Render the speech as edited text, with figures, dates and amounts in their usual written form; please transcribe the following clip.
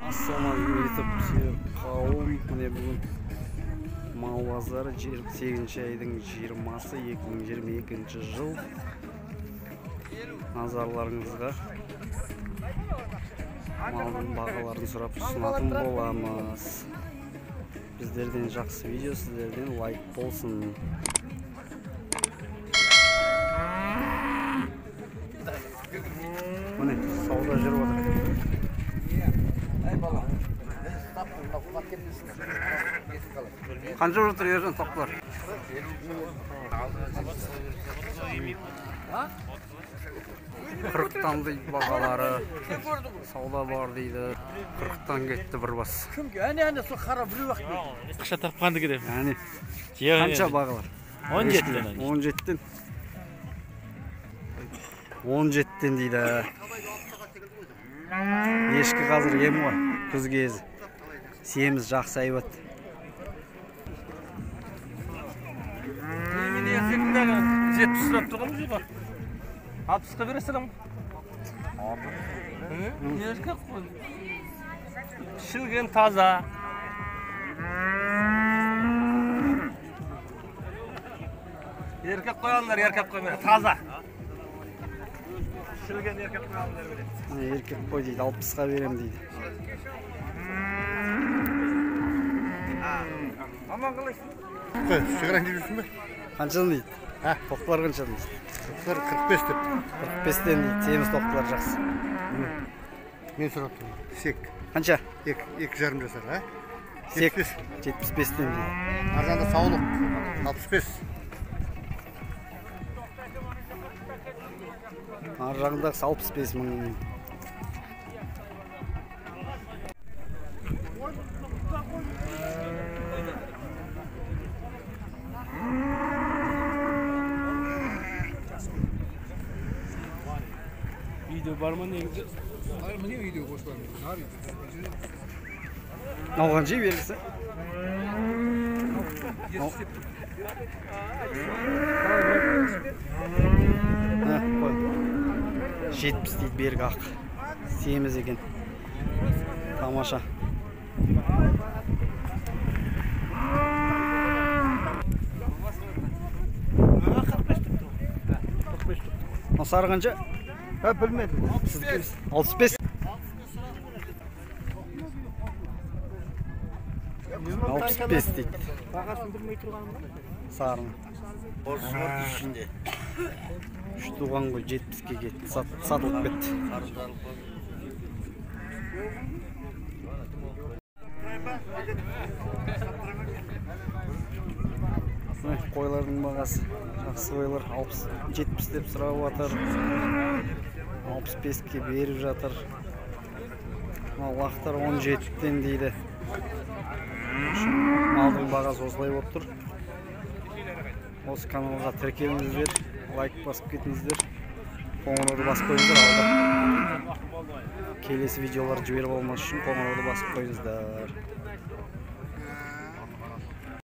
Ассалаумағалейкум сүйер қауым. Міне бүгін мал базары 8 айдың 20-сы 2022 жыл. Назарларыңызға малдың бағаларын сұрап ұсынатын боламыз. Біздерден жақсы видео, сіздерден лайк болсын. Міне сауда жүріп отыр. Қанша отыр Ержан тоқтылар? 40-тан дейді бағалары. Сауда бар дейді. 40-тан кетті бір бас. Ақша тапқанды керек. Әне. Қанша бағалар? 17-тен. 17-тен. 17-тен дейді. Ешкі қазір ем ғой, күз кезі. Семіз жақсы әйбат. Немене еркегіндегі 70 сұрап тұрған жоқ. 60-қа бере саламын. Еркек қой. Пішілген таза. Еркек қой алыңдар, еркек қой міне, таза. Пішілген еркек қой алыңдар міне. Еркек қой дейді, 60-қа берем дейді. Аман қалайсың? Қой, шығарайын деп жүрсің бе? Қаншадан дейді? Тоқтылар қаншадан дейді? Тоқтылар 45 деп. 45-тен дейді, семіз тоқтылар жақсы. Мен сұрап тұрмын. Сек. Қанша? 2,5 жасар, а? Сек. 75-тен дейді. Арзанда саулық 65. Ар жағындағысы 65 мың. Video бар ма негізі? Міне видео қосылар. Мынау қанша бергісі? Қой. 70 дейді бергі ақ. Семіз екен. Тамаша. Мынау сары қанша? Білмедім. Сіздікі 65. 65 дейді. Бағасын білмей тұрғаным ба? Сарыны. Ішінде. Үш туған ғой 70-ке кетті, сатылып кетті. Қойлардың бағасы жақсы қойлар 60-70 деп сұрап жатыр. 65-ке беріп жатыр. Мынау лақтар 17-тен дейді. Малдың бағасы осылай болып тұр. Осы каналға тіркеліңіздер, лайк басып кетіңіздер, қоңырауды басып қойыңыздар. Алда келесі видеолар жіберіп алмас үшін қоңырауды басып қойыңыздар.